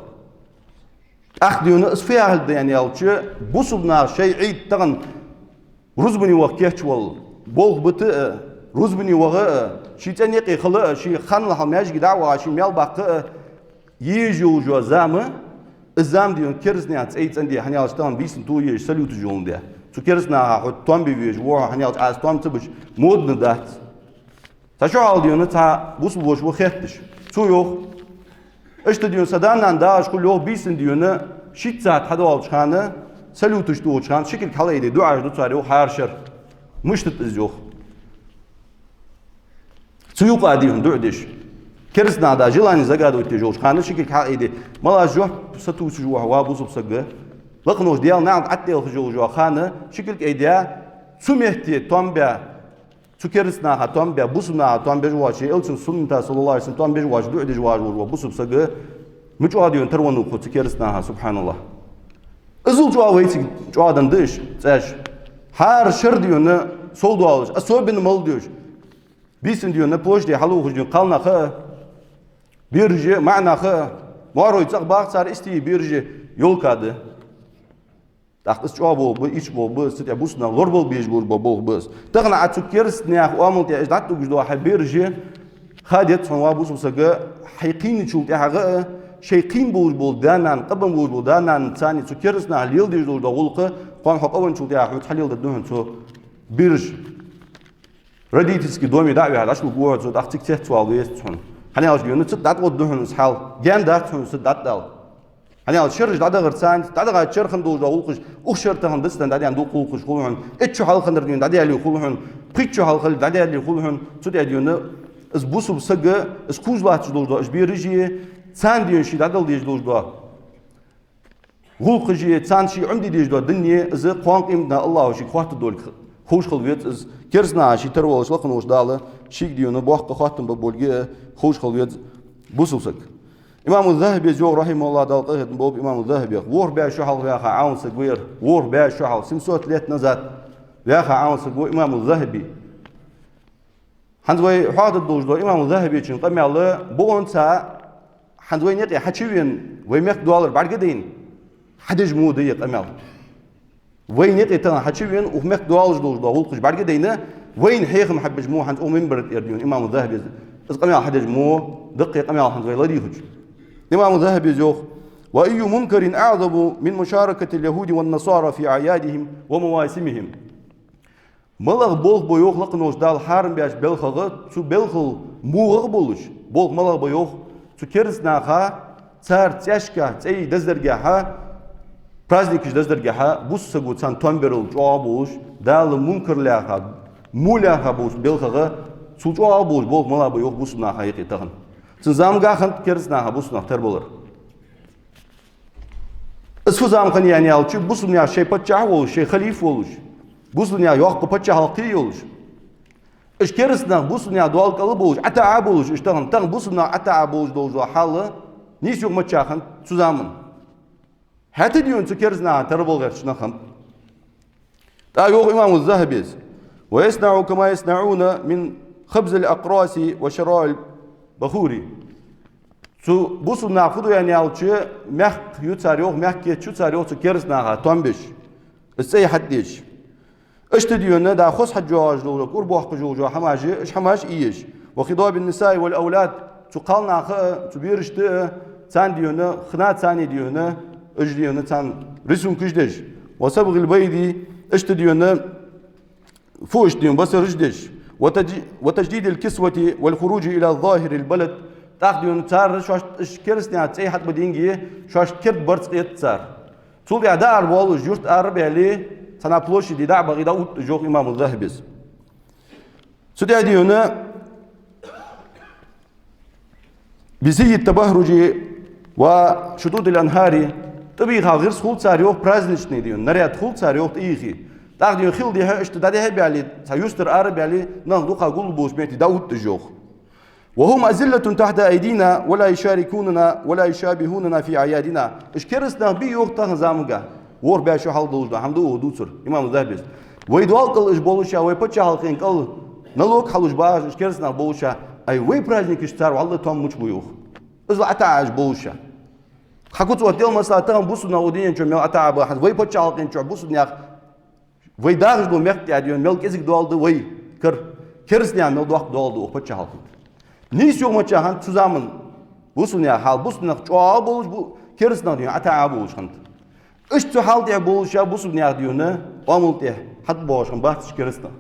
ТӀаккха дийна из фу яхилга да аьнна аьлча, бусалба наха шоай Ӏийд тахан рузбане ваха кийчвала болх бита а, рузбане ваха а, ший цӀен юкъе хила а, ший ханнахьа маьждиге дӀа а ваха, ший маьл баккха а езаш йола зама, из зама дийна кераста наьха цӀай цӀенде, хӀана аьлча тахан бийсанна тоъаш, салюташ йоландаь. Цу кераста наха хьо тоам бе везаш ва хьо, хӀана аьлча Ӏа из тоам ца бича модна дац. Цхьа шо хьалха дийна цхьа бусалба воша ва хетташ. Цо йоах: иштта дийна са да-нана дагӀаш хул, йоах, бийсанна дийна шийтта сахьат хьадоалача хана, салюташ тохача хана, ши кулг хьалъайде дуӀаш ду цар, йоах, хӀара шера. Мишта да из, йоах. Цу юкъа дийна дуӀа деш. Кераста наха да желание загадывать деш йолча хана ши кулг хьалъайде. Малаш жоп сатувсаш ва хьо, ва бусалба саг. Лакхаволча Даьла наӀалт ӀотӀаделхаш йолча хана ши кулг айдаь, цу метте тоам баь, цу кераста наха тоам баь, бусалба наха тоам беш воацаш, Элчан сунната, саллаллахӀу Ӏалайхи ва саллам, тоам беш воацаш, дуӀа деш воацаш вола бусалба саг, ма чӀоагӀа дийна тара венна ва хьо цу кераста наха, субхьаналлахӀ. Иззал чӀоагӀа вайцига чӀоагӀа денна да уж цӀаьш. ХӀара шера дийна сов доалаш, особенно молодёжь. Бийсанна дийна площаде хьалухаш дийна кхалнах а, бераш а, маӀа нах а, маьрой цӀагӀа баха цар, истий бераш а, ёлка да. ТӀаккха из чӀоагӀа болх ба, ича болх ба из, цу тӀа бусалба нах лорабала безаш болаш бола болх ба из. Тахан Ӏа цу кераста наьха оамал тӀа из дӀатӀадугаш дола хьа бераш а, ха деза хьона, ва бусалба саг, хьай кхийначул тӀехьагӀа а, шоай кхийна болаш бола да-нана, къабан болаш бола да-нана царна цу кераста наха леладеш долаш дола гӀулакх, кхоана хьо къавенначул тӀехьагӀа хьоца хьалеладергда хьона цо бераш. Родительский доме дӀа а вихьа, дӀачулга вохьа цо, тӀаккха цига цецвала везац хьона. ХӀана аьлча дийна цу тӀа дӀатӀавода хьона из хьал. Гаьна дац хьона цу тӀа дӀатӀадала. ХӀана аьлча шераш дӀадахар царна, дӀадахача шера хинна долаш дола гӀулакхаш, укх шера тахан дицдан дӀадаьнна дукха гӀулакхаш хул хьона, итт шу хьалха хиннар дийна дӀадаьле хул хьона, пхийтта шу хьалха дӀадаьле хул хьона, цу тӀа дийна из бусалба саг, из кхувш латташ долаш дола уж бераш а, царна дийна ший дӀадала дезаш долаш дола гӀулакхаш а, царна ший Ӏомаде дезаш дола дин а, из кхоана къематдийнахьа АллахӀа шийга хоаттаргдолга ховш хила веза из, кераста наха ший тара волаш лакхаволча Дала шийга дийна боккха хоттам бергболга а ховш хила веза бусалба саг. Имаму ЗахӀабе йоах, рахьимахӀуллахӀ, Дала къахетам болба имаму ЗахӀабех, ворхӀ бӀаь шу хьалха ваьха Ӏаламат саг ва ер, ворхӀ бӀаь шу хьалха, семьсот лет назад ваьха Ӏаламат саг ва имаму ЗахӀаби. ХӀанз вай хьоахаде долаш дола имаму ЗахӀабечун къамаьл бокъонца, хӀанз вайна юкъе хьачувена, вай мехка доаллар бӀаргадайна хьадеш мо да ер къамаьл. Вайна юкъе тахан хьачувена, укх мехка доаллаш долаш дола гӀулакхаш бӀаргадайна, вайна хьехам хьабеш мо хӀанз укх минбара тӀера дийна имаму ЗахӀабе из къамаьл хьадеш мо да-кх ер къамаьл хӀанз вай ладийгӀача. Имаму ЗахӀабе йоах: «وأي منكر أعظم من مشاركة اليهود والنصارى في أعيادهم ومواسمهم». МалагӀа болх ба, йоах, лакхаволча Дала хьарам баьча белхагӀа, цу белхал мугӀагӀа болаш болх малагӀа ба, йоах, цу кераста наха цар цӀаьшкахьа, цӀай дездаргахьа, праздникаш дездаргахьа, бусалба саго царна тоам берал чӀоагӀа болаш, Дала мункар лаьрхӀа, во лаьрхӀа болча белхагӀа, цул чӀоагӀа болаш болх малагӀа ба, йоах, бусалба наха юкъе тахан. Цун заманга хиннад кераста наха бусалба нах тарбалар. Из фу зама хиннай аьнна аьлча, бусалба наьха шоай паччахь а волаш, шоай халифа а волаш, бусалба наьха йоккха паччахьалкхе а йолаш, уж кераста нах бусалба наьха доал кӀал а болаш, ӀотаӀа а болаш, уж тахан, тахан бусалба нах ӀотаӀа болаш долаш дола хьал нийса юхамаччахьа хиннад цу заман. ХӀаьта а дийна цу кераста наха тарбала гӀерташ нах хиннаб. ТӀаккха йоах имаму ЗахӀабес: «ويصنع كما يصنعون من خبز الأقراص وشراء البخور». Цу бусалба наха фу ду аьнна аьлча, маькх ю цар, йоах, маькх кийча ю цар, йоах, цу кераста наха тоам беш, из цӀай хьатӀадеш. Иштта дийна, да, хоза хьадж йоагӀаш дола, кӀур боаккхаш йола хӀамаш, уж хӀамаш а еш. وخضاب النساء والأولاد, цу кхалнаха а, цу берашта а, царна дийна, хна царна дийна, уж дийна царна рисункаш деш. وصبغ البيض, иштта дийна, фу иштта дийна, басараш деш. وتج-, وتجديد الكسوة والخروج إلى ظاهر البلد. ТӀаккха дийна цар шоаш, уж керастнехь цӀей хьатӀабе динге, шоаш керда барзкъа эц цар. Цул тӀехьа дӀаара боал уж, юрта ара а баьле, цхьан площаде дӀа а бахе, дӀаотт уж, йоах имам ЗахӀабис. Цу тӀехьа дийна بزي التبهرج وشطوط الأنهار, тӀабийха гӀирс хул цар, йоах, праздничный дийна, наряд хул цар, йоах, тӀаийхе. ТӀаккха дийна хила дехьа, иштта дӀадехьа а баьле, цхьа юстара ара а баьле, нах дукха гулболча метте дӀаотт уж, йоах. وهم أذلة تحت أيدينا ولا يشاركوننا ولا يشابهوننا في أعيادنا. Уж керастнах бий, йоах, тахан заманга. ВорхӀ бӀаь шу хьалха долаш дола хӀама да укхо дувцар имам ЗахӀабис. Вай доал кӀал уж болаш а, вай паччахьалкхен кӀал налог хьалуш багӀаш уж керастнах болаш а, ай вай праздникашка цар вӀалла том мича бу, йоах. Из ла ӀотаӀа уж болаш а. Хьа куц оттаделла, масала, тахан бусалба нах укх дунен чу мел ӀотаӀа ба, хӀанз вай паччахьалкхен чу бусалба нах вай дахаш дола мехка тӀа дийна мел кӀезига доал да вай кара, керастнех мел доккха доал да укх паччахьалкхе. Нийса юхамача хӀанз цу заман бусалба наьха хьал, бусалба нах чӀоагӀа болаш ба, керастнах дийна ӀотаӀа болаш хӀанз. Иштта цу хьал тӀа болаш а бусалба наьха дийна Ӏамал тӀа хьатӀабоагӀаш хӀама бац уж керастнах.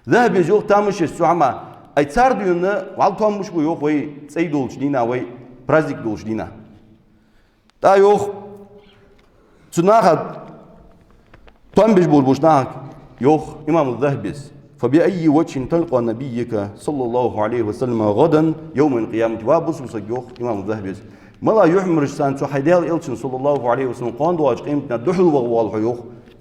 ЗахӀабис йоах тамашийна цу хӀаман, ай цар дийна вӀалла том мича бу, йоах, вай цӀей долча дийнахьа, вай праздник долча дийнахьа. ТӀаккха йоах, цу наха том беш болча нахага йоах имам ЗахӀабис: فبأي وجه تلقى نبيك صلى الله عليه وسلم غدا يوم القيامة. Ва бусалба саг, йоах имам ЗахӀабис, малагӀча юхьмарашца цу хьай Даьла Элчанна, صلى الله عليه وسلم, кхоана доагӀача къематдийнахьа духьалваха воалл хьо, йоах?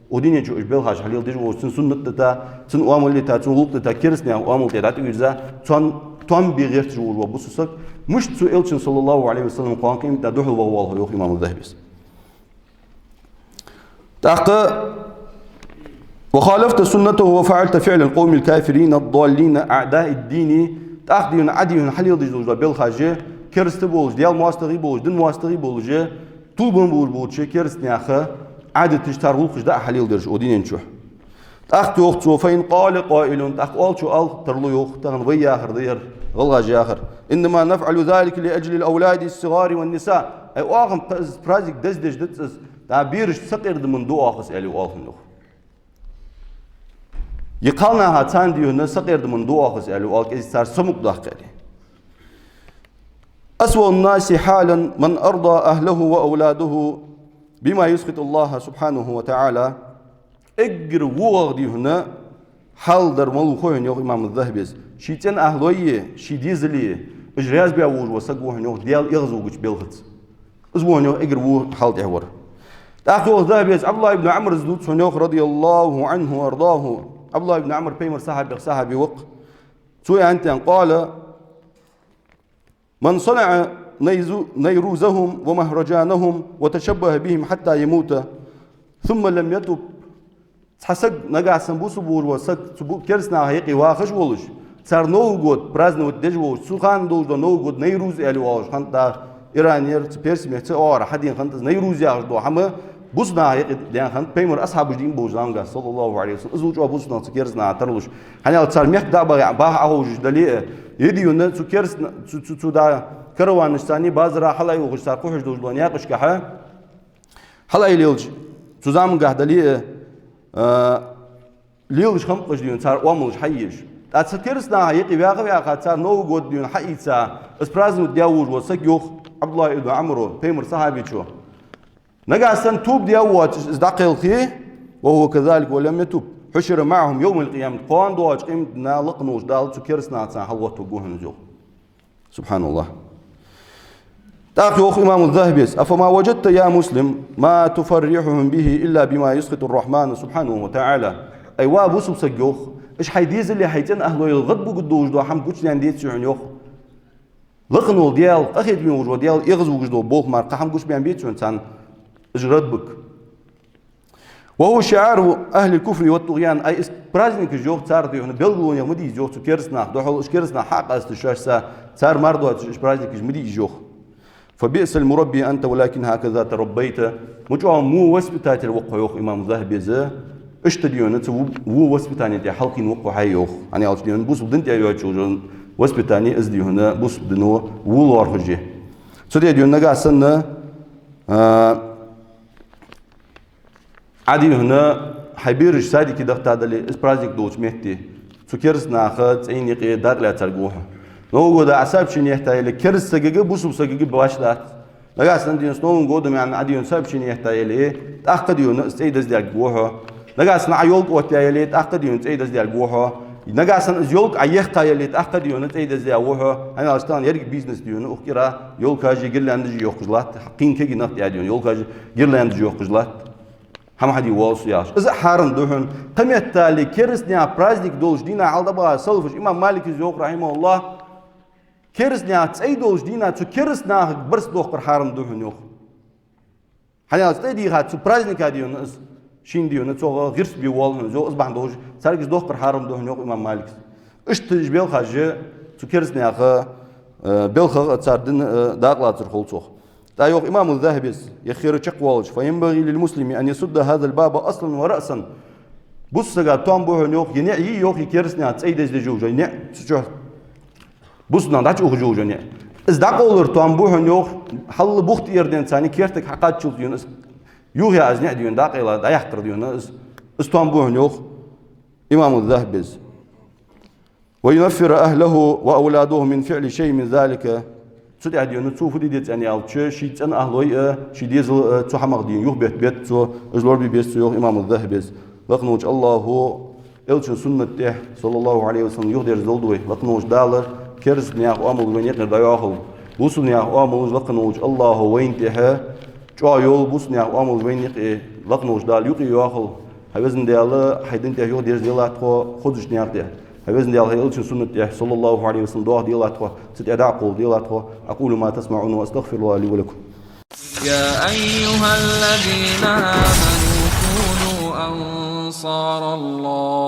Укх дунен чу уж белхаш хьалеладеш волаш, цун суннат дита, цун Ӏамал дита, цун гӀулакх дита, керастнех Ӏамал тӀа дӀатӀавийрза, цун том бе гӀерташ волаш вола бусалба саг, мишта цу Элчанна, صلى الله عليه وسلم, кхоана къематдийнахьа духьалваха воалл хьо, йоах имам ЗахӀабис. ТӀаккха: وخالفت سنته وفعلت فعل القوم الكافرين الضالين أعداء الدين. ТӀаккха дийна, Ӏа дийна хьалеладеш долаш дола белхаш, кераста болаш, Даьла моастагӀий болаш, дина моастагӀий болаш, тубан болаш болча керастнех Ӏадаташ, цар гӀулакхаш да Ӏа хьалеладераш укх дунен чу. ТӀаккха йоах цо: فإن قال قائل, тӀаккха оалачо ала тарлу, йоах, тахан вай яхар да ер, гӀалгӀаша яхар: إنما نفعل ذلك لأجل الأولاد الصغار والنساء. Ай, оаха-м пра-, праздник деза деш дац из, дӀа берашта сакъердама да оаха из, аьле, оалаш хиннад, йоах. Е кхалнаха царна дийна сакъердама да оаха из, аьле, оал, кӀезига цар самукъадаккха, аьле. أسوأ الناس حالا من أرضى أهله وأولاده بما يسخط الله سبحانه وتعالى. Эггара вогӀагӀа дийна хьал дар малув хой хьона, йоах имам ЗахӀабис. Ший цӀен ахӀлой, ший дезалий, уж раьза баь волаш вола саг ва хьона, йоах, Даьла эгӀазвугача белхаца. Из ва хьона, йоах, эггара во хьал тӀехьа вар. ТӀаккха йоах ЗахӀабис, Ӏабдуллахь ибн Ӏамраз дувц хьона, йоах, رضي الله عنه وأرضاه. Ӏабдуллахь ибн Ӏамр пайхамара сахьабех сахьаби ва-кх. Цо аьннад: قال: من صنع نيزو-، نيروزهم ومهرجانهم وتشبه بهم حتى يموت ثم لم يتب. Цхьа саг, нагахьа санна бусалба волаш вола саг, цу бу-, керастнаха юкъе вахаш волаш, цар Новый год праздновать деш волаш, цу хана долаш дола Новый год Найруз аьле оалаш хиннад, Иранера, цу Персий мехка цу оагӀорахьа хьадена хиннад из Найруз яхаш дола хӀама, бусалба наха юкъе даьнна хиннад, пайхамара асхьабаш дийна болча замангахьа, صلى الله عليه وسلم. Из ва чӀоагӀа бусалба нах цу керастнаха тарлуш. ХӀана аьлча цар мехка дӀа а бахе, баха Ӏоховшаш дале а, е дийна цу керастна-, цу, цу, цу да караванашца, базара хьалъайохаш, цар кхухьаш долаш дола наькъашкахьа, хьалъайлелча, цу замангахьа дале а, а, лелаш хиннаб-кх уж дийна, цар оамалаш хьаеш. ТӀаккха цу керастнаха юкъе ваьха-ваьха, цар Новый год дийна хьаийца, из праздновать даь волаш вола саг, йоах Ӏабдуллахь ибн Ӏамро, пайхамара сахьабечо, нагахьа санна тоба даь воацаш из дӀакхелхе, وهو كذلك ولم يتب حشر معهم يوم القيامة. Кхоана доагӀача къематдийнахьа лакха волаш Дала цу керастнахаца хьалгӀоттавергва хьона из, йоах. سبحان الله. ТӀаккха йоах имам ЗахӀабис: أفما وجدت يا مسلم ما تفرحهم به إلا بما يسخط الرحمن سبحانه وتعالى. Ай, ва бусалба саг, йоах, уж хьай дезалий, хьай цӀен ахӀлой гӀадбугаргдолаш дола хӀама гучадаьнна деций хьона, йоах? Лакха вола Даьла, къахетаме волаш вола Даьла эгӀазвугаш дола болх мара кхы хӀама гучабаьнна беций хьона царна уж гӀадбуг? وهو شعار أهل الكفر والطغيان. Ай, из праздникаш, йоах, цар дийна белгалонех ма дий из, йоах, цу керастнаха духьал, уж керастнах хьакъасташ шоашца, цар мара доацаш уж праздникаш ма дий из, йоах. فبئس المربي أنت ولكن هكذا تربيت. Ма чӀоагӀа во воспитатель ва-кх хьо, йоах имам ЗахӀабис. Иштта дийна цу во, во воспитани тӀа хьалкхийна ва-кх хьо хьай, йоах. ХӀана аьлча дийна бусалба дина тӀа йоацаш йолча Воспитание из дийхьа бусалба дино ву лоархӀаш я. Цу тӀа дийхьа нагахьа санна, а, Ӏа дийхьа хьай бераш садике дахийтадале, из праздник долча метте, цу кераста наха цӀайна юкъе дакъа лаьцарг ва хьо. Нового года Ӏа сообщени яхийтаяле, кераста сагага, бусалба сагага башха дац. Нагахьа санна дийхьа с Новым годом аьнна Ӏа дийхьа сообщени яхийтаяле, тӀаккха дийхьа из цӀай даздерг ва хьо. Нагахьа санна Ӏа ёлка оттаяьяле, тӀаккха дийхьа цӀай даздерг ва хьо. Нагахьа санна из ёлка Ӏа яхкхаяле, тӀаккха дийхьа цӀай даздерг ва хьо. ХӀана аьлча тахан еррига бизнес дийхьа укх кӀира ёлкаш а, гирляндаш а йохкаш латт, кхийна кагий нах тӀа дийхьа ёлкаш а, гирляндаш а йохкаш латт. Хьама хьаде воалл со яхаш. Из а хьарам да хьона. Кхыметтел кераста наьха праздник долча дийнахьа, хьалха дӀабаха салафаш, имам Малика из йоах, рахьимахӀуллахӀ, кераста наьха цӀай долча дийнахьа цу кераста нахага барзкъа дохкар хьарам да хьона, йоах. ХӀана аьлча тӀадийха цу праздника дийхьа из, шийна дийхьа цох гӀирс бе воалл хьона из, йоах, из бахьан долаш царга из дохкар хьарам да хьона, йоах имам Малика. Иштта уж белхаш а цу кераста наьха, э, белхах а цар дина, э, дакъа лацар хул цох. ТӀаккха йоах имам ЗахӀабис, ер хера чакхвоалаш: «فينبغي للمسلم أن يسد هذا الباب أصلا ورأسا». Бусалба сага тоам ба хьона, йоах, ер ниӀ я, йоах, ер кераста наьха цӀай даздеш йола ниӀ, цу чу бусалба нах дӀачуухаш йола ниӀ. Из дӀакъовлар тоам ба хьона, йоах, хьалла бух тӀера денз царна кертага хьакхаччалца дийхьа из, юха из ниӀ дийхьа дӀакъайла, дӀаяккхар дийхьа из, из тоам ба хьона, йоах имам ЗахӀабис. «وينفر أهله وأولاده من فعل شيء من ذلك». Цу тӀа дийхьа цо фу де деза аьнна аьлча, ший цӀен ахьлой а, ший дезал а цу хӀамах дийхьа юхабетта беза цо, из лорабе беза цо, йоах имам ЗахӀабис. Лакха волча АллахӀа, Элчан суннат тӀа, саллаллахӀу Ӏалайхи ва саллам, юхадерзадолда вай. Лакха волча Дала кераста наьха оамалаш вайна юкъера дӀайоахалва. Бусалба наьха оамалаш Лакха волча АллахӀа вайна тӀа чӀоагӀа йолва, бусалба наьха оамалаш вайна юкъе Лакха волча Дала юкъе йоахалва. Хьай Веза Даьла, хьай дина тӀа юхадерзаделахь тхо хозача наьха тӀа. Хьай Веза Даьла, хьай Элчан суннат тӀа, саллаллахӀу Ӏалайхи ва саллам, доаха делахь тхо, цу тӀа дӀакъовла делахь тхо. أقول ما تسمعون وأستغفر الله لي ولكم. يا أيها الذين آمنوا كونوا أنصار الله.